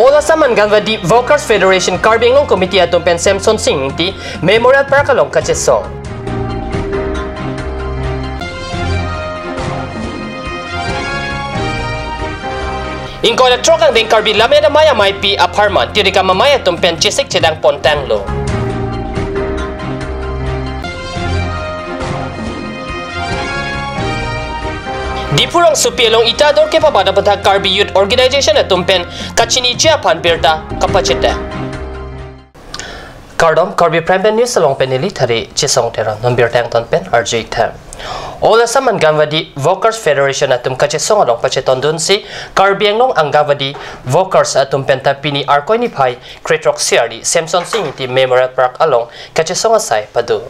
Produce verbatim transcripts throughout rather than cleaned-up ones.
All Assam Anganwadi Workers Federation Karbi Anglong Committee atum pen Semson Sing Ingti Memorial Park along kachesong. Ingkoi ra throk angdeng Karbi Lammet Amei ameipi apharman Tirikam Amei atum pen chesik chedang pontanglo. Diphu rongsopi along ita ador kepabat aphuthak Karbi Youth Organization atum pen kachiniji aphan birta kapachethang. Kardom, Karbi Prime Time News along pen neli Thari Chesong Teron, non birta angton pen arju-ik tha. All Assam Anganwadi Workers Federation atum kachesong along pachetongdunsi Karbi Anglong Anganwadi Workers atum penta pini Arkoi niphai kre throksi arni Semson Sing Ingti Memorial Park along kachesong asai pado.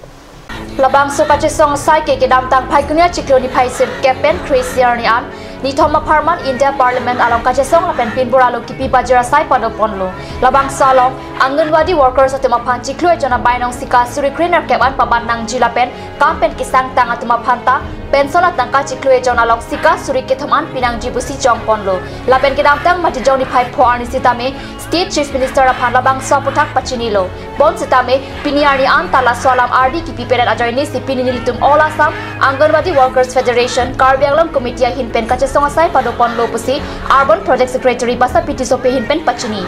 Labangso kachesong asai ke kedamtang Phaikuni achiklo niphai sirkep pen kre-isi arni an nithom apharman India Parliament along kachesong lapen pinbura lo kipi bajir asai padoponlo. Labangso along Anganwadi workers atum aphan chiklo ejon abainong sika suri krenerkep an pabat nangji lapen kam pen kesangtang atum aphan ta pension atangka chiklo ejon along sika suri kethom an pinangji pusi jongponlo. Lapen kedamtang Matijong niphai pho arni sitame State Chief Minister aphan labangso aphuthak pachinilo. Bonsitame pini arni an ta laso alam ardi kipipedet ajoinesi pini nelitum All Assam Anganwadi Workers Federation Karbi Anglong Committee ahin pen kachesong asai padoponlo pusi Urban Project Secretary Basapi Tissopi ahin pen pachini.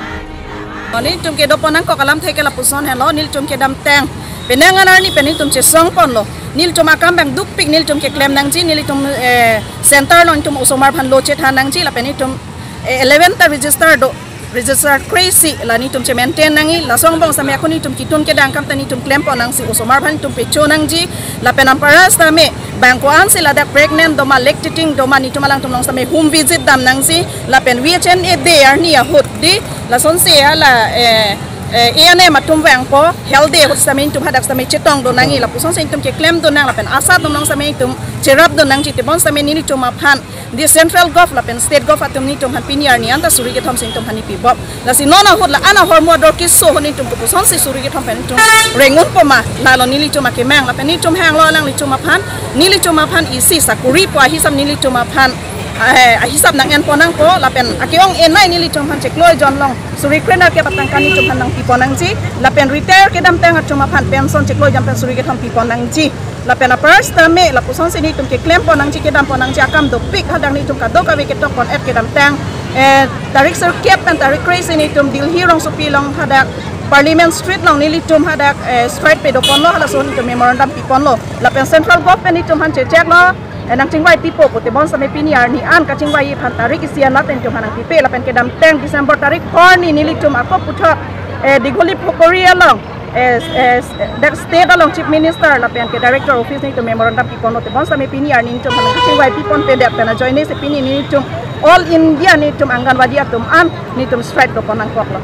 Nelitum kedoponangkok alamthe ke lapuson helo, nelitum kedamtang penang an arni pen nelitum chesongponlo. Nelitum akam abang dukpik nelitum keklem nangji, nelitum, eh, center along nelitum osomar aphan lo chethan nangji lapen nelitum, eh, eleven ta register do, register kre-isi la nelitum che-maintain nangji, laso angbong sitame ako nelitum kitun kedang akam ta nelitum klempon nangsi, osomar aphan nelitum pecho nangji, lapen anparta sitame bang ko-ansi ladak pregnant doma, lactating doma, nelitum alangtum along sitame home visit dam nangji, lapen V H N A day arni ahut di, lasonsi hala, eh, eh, A N M atum vangpo, health day ahut sitame nelitum hadak sitame chetongdun nangji, lapusonsi nelitum keklemdun nang, lapen ASHA atum along sitame nelitum cherapdun nangji, tebon sitame nelitum aphan di central gov lapen state gov atum nelitum aphan pini arni an ta suri kethom si nelitum aphan nipibom. Lasi non ahut la-an ahormu ador keso ahut nelitum kopusonsi suri kethom pen nelitum rengunpo ma, lalo nelitum akemang lapen nelitum hanglo alanglitum aphan, nelitum aphan isi sakori pu ahisap nelitum aphan, eh, ahisap nang-enpon nangpo lapen ake-ong enai nelitum aphan chiklo ejon along suri krenerkep atangka nelitum aphan nangpipon nangji, lapen retire kedamtang atum aphan pension chiklo ejon pen suri kethom pipon nangji. Lapen anparta sitame lapusonsi nelitum keklempon nangji, kedampon nangji akam dopik, hadak nelitum kadokave ketokpon-et kedamtang, eh, tarik sirkep pen tarik kre-isi nelitum Delhi rongsopi along hadak Parliament Street along nelitum hadak, eh, strike padoponlo, halaso nelitum memorandum piponlo. Lapen central government nelitum aphan checheklo, eh, nangchingvai pipo pu, tebon sitame pini arni an kachingvai aphan tarik isi anat nelitum aphan nangpipe, lapen kedamtang December tarik pho arni nelitum ako puthot, eh, Digholi Pukhuri along, eh, eh, dak state along Chief Minister lapen ke Director Office nelitum memorandum piponlo, tebon sitame pini arni nelitum aphan kachingvai piponpedet pen ajoinesi pini nelitum All India nelitum Anganwadi atum an nelitum strike doponangkoklo.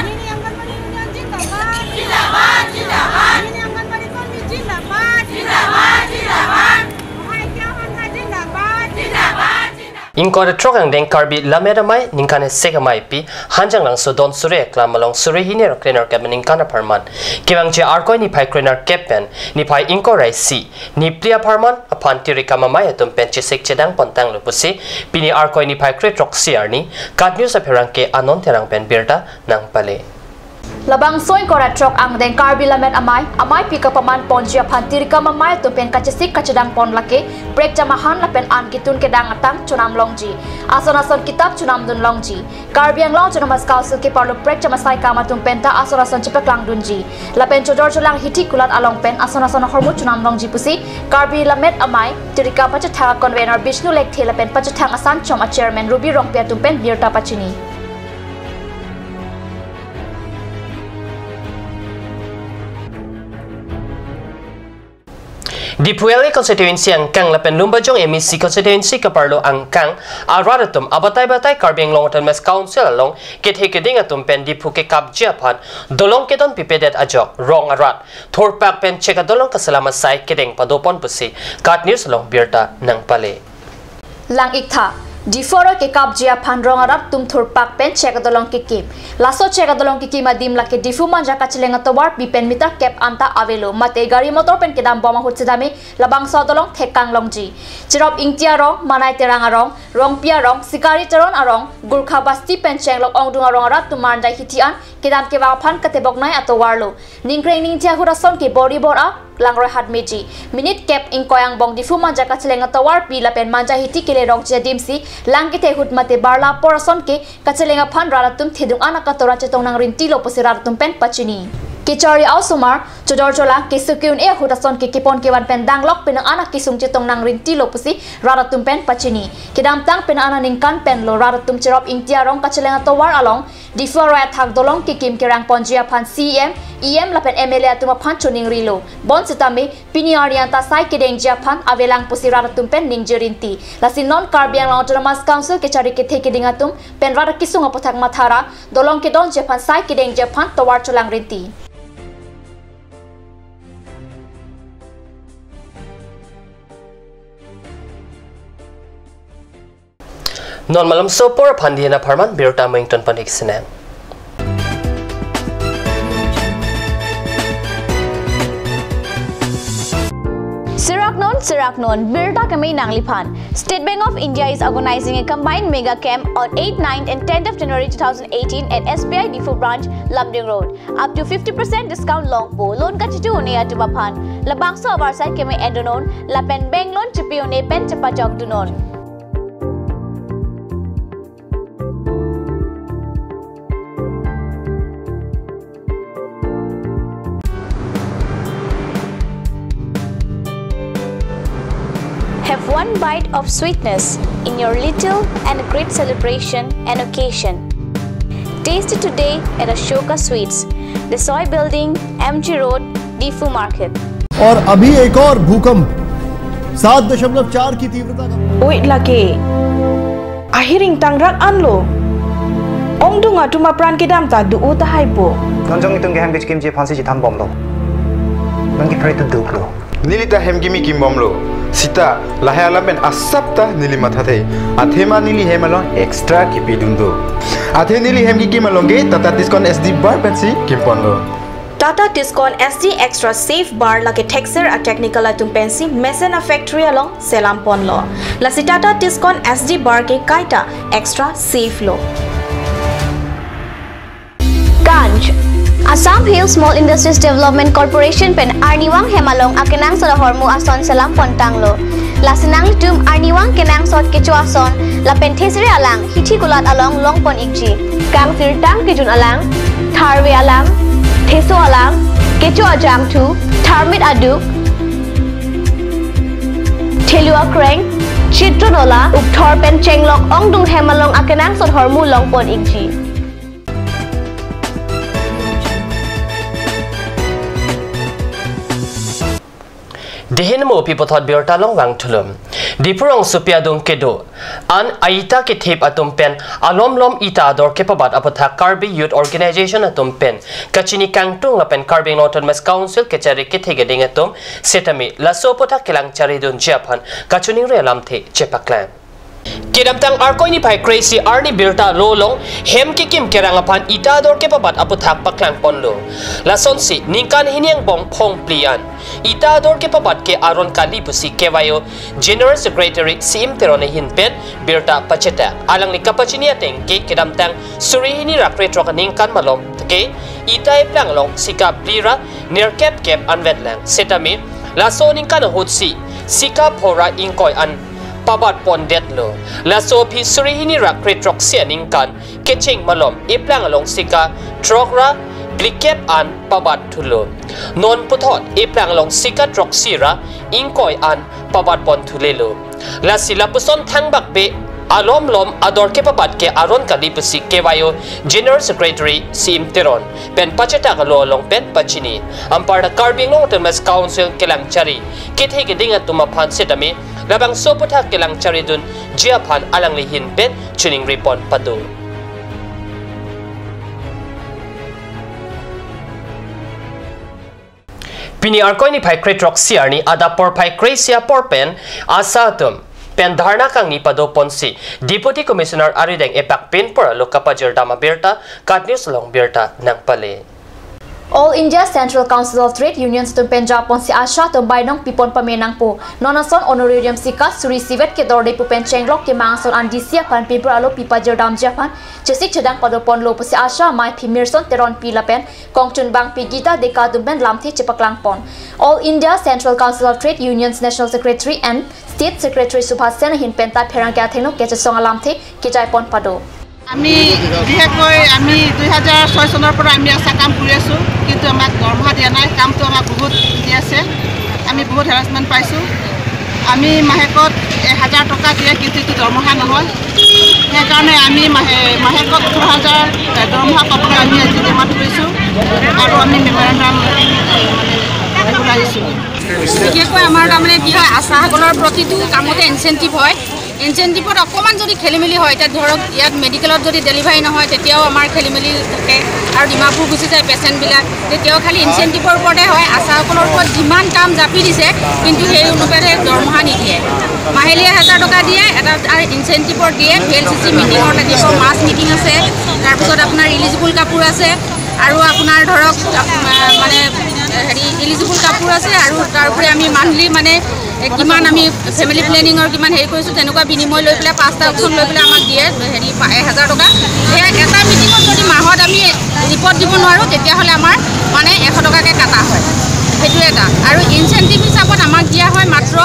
Mini Anganwadi Union zindabad. Zindabad, zindabad. Mini Anganwadi Karmi zindabad. Zindabad, zindabad. Mahai kya hon hai zindabad. Zindabad, zindabad. Ingkoi ra throk angdeng Karbi Lammet Amei ningkan isi ameipi Hanjanglangso Don Suri aklam along suri hini ra krenerkep aningkan apharman kevangji Arkoi niphai krenerkep pen niphai ingkoi ra isi, niphli apharman aphan Tirikam Amei atum pen chesik chedang pontanglo pusi pini Arkoi niphai kre throksi arni KAT News apherangke Anon Terang pen birta nangpale. Labangso ingkoi ra throk angdeng Karbi Lammet Amei ameipi kapaman ponji aphan Tirikam Amei atum pen kachesik kachedang pon lake prekjam ahan lapen an kitun kedang atang chonam longji, ason ason kitap chonamdun longji, Karbi Anglong Autonomous Council keparlo prekjam asai kam atum penta ason ason chepaklangdunji lapen chojor cholang hithi kulat along pen ason ason ahormu chonam longji pusi Karbi Lammet Amei Tirikam Pachethang a-convener Bishnu Lekthe lapen Pachethang Asanchom a-chairman Ruby Rongpi atum pen birta pachini. Diphu L A constituency angkang lapen Lumbajong M A C constituency kaparlo angkang arat atum abatai batai Karbi Anglong Autonomous Council along kethe keding atum pen Diphu kekapji aphan dolong kedon pipedet ajok rong arat thurpak pen chek adolong kaselam asai kedeng padopon pusi KAT News along birta nangpale. Lang-iktha. Diphu aroi kekapji aphan rong arat atum thurpak pen chek adolong kekim. Laso chek adolong kekim adim lake Diphu Manja kacheleng atovar pi pen meter kep anta avelo, mate gari motor pen kedam bom ahut sitame labangso adolong thekang longji. Cherop Ingti arong, Manai Terang arong, Rongpi arong, Sikari Teron arong, Gurkha Basti pen chenglok ongdung arong arat atum marnjai hithi an kedam kevang aphan kateboknei atovar lo. Ningkreng ningthi ahut ason ke bor-i bor-a langroi hat meji. Minute kep ingkoi angbong Diphu Manja kacheleng atovar pi lapen Manja hithi kelerokji adimsi lang kethe ahut mate barla apor ason ke kacheleng aphan rat atum thedung an akatora chetong nangrinti lo pusi rat atum pen pachini. Kechari a-osomar, chodor cholang, keso ke-un-e ahut ason ke kepon kevan pen danglok penang an akesung chetong nangrinti lo pusi rat atum pen pachini. Kedamtang penang an aningkan pen lo rat atum Cherop Ingti arong kacheleng atovar along Diphu aroi athak dolong kekim kerang ponji aphan C E M, E M lapen M L A atum aphan choningri lo. Bonsitame pini arni anta sai kedengji aphan avelang pusi rat atum pen ningje rinti. Lasi non Karbi Anglong Autonomous Council kechari kethe keding atum pen rat akesung aputhak mathara dolong kedonji aphan sai kedengji aphan tovar cholang rinti. Non malomso apor aphan dina pharman birta mengton panik senang. Serak non, serak non, birta keme nangliphan. State Bank of India is organizing a combined mega camp on eighth, ninth and tenth of January two thousand eighteen at S B I Diphu branch, Lumding Road. Up to fifty percent discount longpo, loan kachitu un-e atum aphan. Labangso avarsai keme endonon, lapen bank loan chipi un-e pen chepajok dunon. Have one bite of sweetness in your little and great celebration and occasion. Taste it today at Ashoka Sweets, Desoi Building, M G Road, Diphu Market. और अभी एक और भूकंप सात दशमलव चार की तीव्रता का। Oi lake. Ahiring tangrak anlo. Ongdung atum apran kedam ta do-o tahai po. Non jong itum ke hem kechekimji aphansi chetham bomlo. Non ke pray to do lo. Neli ta hem kimi kim bomlo. Sita lahai alam pen asap ta neli mathathe. Athema neli hem along extra kipidun do. Athe neli hem kikim along ke Tata Tiscon S D bar pensi kimponlo. Tata Tiscon S D Extra Safe Bar lake Thekser a-technical atum pensi mesen a-factory along selam ponlo. Lasi Tata Tiscon S D Bar ke kaita extra safe lo. Ganj. Assam Hill Small Industries Development Corporation pen arnivang hem along akenangsot ahormu ason selam pontanglo. Lasi nanglitum arnivang kenangsot kecho ason lapen thesere alang hithi kulat along longpon ikji. Kangsirtang kejun alang, tharve alang, theso alang, kecho ajangthu, tharmit aduk, thelu akreng, chitro nola, ukthor pen chenglok ongdung hem along akenangsot ahormu longpon ikji. Dehin mo pi puthot birta along vangthu lom. Diphu rongsopi adung kedo an a-ita kethip atum pen alom lom ita ador kepabat aputhak Karbi Youth Organization atum pen kachini kangtung lapen Karbi Anglong Autonomous Council kechari kethe keding atum setame laso aputhak kelang charidunji aphan kachiningri alamthe chepaklang. Kedamtang Arkoi niphai kre-isi arni birta alo along hem kekim kerang aphan ita ador kepabat aputhak paklang ponlo. Lasonsi ningkan hini angbong phongphli an ita ador kepabat ke aron kali pusi K Y O General Secretary C M Teron ahin pen birta pachetak. Alangli kapachini ateng ke kedamtang suri hini ra krethrok aningkan malom ke ita eplang along sika phli ra nerkep kep anvet lang. Setame laso aningkan ahutsi sika pho ra ingkoi an pabat pondetlo. Laso aphi suri hini ra krethrok isi aningkan kecheng malom eplang along sika throk ra phlikep an pabat thulo. Non puthot eplang along sika throksi ra ingkoi an pabat pon thulelo. Lasi lapuson thangbak pe alom lom ador kepabat ke aron kali pusi K Y O General Secretary C M Teron pen pachetak alo along pen pachini. Anparta Karbi Anglong Autonomous Council kelang chari kethe keding atum aphan setame labangso aputhak kelang charidunji aphan alangli ahin pen chiningri pon pado. Pini Arkoi niphai kre-throksi arni adap porphai kre-isi apor pen ASHA atum pen dharna kangni padoponsi Deputy Commissioner arideng epakpin pura lo kapajirdam abirta KAT News along birta nangpale. All India Central Council of Trade Unions atum pen japonsi ASHA atum bainong pipon pame nangpo. Non ason honorarium sika suri sivet kedorde pu pen chenglok kemang ason an D C aphan paper alo pipajirdamji aphan chesik chedang padoponlo pusi ASHA amei Phimirson Teronpi lapen kongchunbangpi Gita Deka atum pen lamthe chepaklangpon. All India Central Council of Trade Unions National Secretary and State Secretary Subhash Sen ahin penta pherangke athengno kechesong alamthe kejaiponpado. আমি বিশেষকৈ আমি দুই হাজাৰ ছয় চনৰ পৰা আমি আশা কাম কৰি আছোঁ, কিন্তু আমাক দৰমহা দিয়া নাই। কামটো আমাক বহুত দি আছে, আমি বহুত হেৰাছমেণ্ট পাইছোঁ। আমি মাহেকত এহেজাৰ টকা দিয়ে, কিন্তু এইটো দৰমহা নহয়। সেইকাৰণে আমি মাহে মাহেকত ওঠৰ হাজাৰ দৰমহা পাবলৈ আমি আজি জমা কৰিছোঁ আৰু আমি মেমৰেণ্ডাম মানে ওলাইছোঁ। বিশেষকৈ আমাৰ তাৰমানে কি হয়, আশাসকলৰ প্ৰতিটো কামতে ইনচেণ্টিভ হয়। ইনচেণ্টিভত অকণমান যদি খেলি মেলি হয়, এতিয়া ধৰক ইয়াত মেডিকেলত যদি ডেলিভাৰী নহয়, তেতিয়াও আমাৰ খেলি মেলি থাকে আৰু ডিমাপুৰ গুচি যায় পেচেণ্টবিলাক, তেতিয়াও খালি ইনচেণ্টিভৰ ওপৰতে হয়। আশাসকলৰ ওপৰত যিমান কাম জাপি দিছে, কিন্তু সেই অনুপাতে দৰমহা নিদিয়ে। মাহিলী এহেজাৰ টকা দিয়ে, এটা তাৰ ইনচেণ্টিভৰ দিয়ে, ভি এল চি চি মিটিঙৰ থাকিব, মাছ মিটিং আছে, তাৰপিছত আপোনাৰ ৰিলিজেবল কাপোৰ আছে আৰু আপোনাৰ ধৰক আপ- মানে হেৰি ৰিলিজেবল কাপোৰ আছে আৰু তাৰ উপৰি আমি মান্থলি মানে এ, কিমান আমি ফেমিলি প্লেনিঙৰ কিমান হেৰি কৰিছোঁ, তেনেকুৱা বিনিময় লৈ পেলাই পাঁচটা অপশ্যন লৈ পেলাই আমাক দিয়ে হেৰি পা- এহেজাৰ টকা। সেই এটা মিটিঙত যদি মাহত আমি ৰিপৰ্ট দিব নোৱাৰোঁ, তেতিয়াহ'লে আমাৰ মানে এশ টকাকৈ কাটা হয়। সেইটো এটা। আৰু ইনচেণ্টিভ হিচাপত আমাক দিয়া হয় মাত্ৰ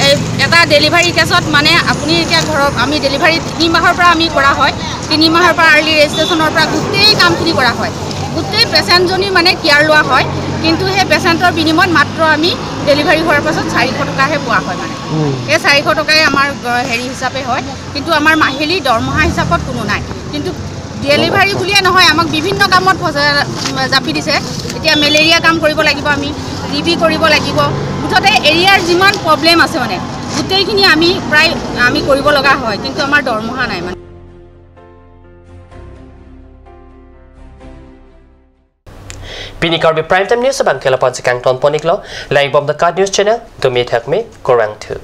এই এটা ডেলিভাৰী কেছত, মানে আপুনি এতিয়া ঘৰত আমি ডেলিভাৰী তিনি মাহৰ পৰা আমি কৰা হয়, তিনি মাহৰ পৰা আৰ্লি ৰেজিষ্ট্ৰেশ্যনৰ পৰা গোটেই কামখিনি কৰা হয়, গোটেই পেচেণ্টজনী মানে কেয়াৰ লোৱা হয়, কিন্তু সেই পেচেণ্টৰ বিনিময়ত মাত্ৰ আমি ডেলিভাৰী হোৱাৰ পাছত চাৰিশ টকাহে পোৱা হয় মানে। সেই চাৰিশ টকাই আমাৰ গ- হেৰি হিচাপে হয়, কিন্তু আমাৰ মাহিলী দৰমহা হিচাপত কোনো নাই। কিন্তু ডেলিভাৰী বুলিয়ে নহয়, আমাক বিভিন্ন কামত ফচা- জাপি দিছে। এতিয়া মেলেৰিয়া কাম কৰিব লাগিব আমি, টি বি কৰিব লাগিব, মুঠতে এৰিয়াৰ যিমান প্ৰব্লেম আছে মানে গোটেইখিনি আমি প্ৰায় আমি কৰিব লগা হয়, কিন্তু আমাৰ দৰমহা নাই মানে। Pini Karbi Prime Time News abang ke lapu-an si kangtonpon-iklo, langbom the KAT News Channel, dumi thakmi, kurvangthu.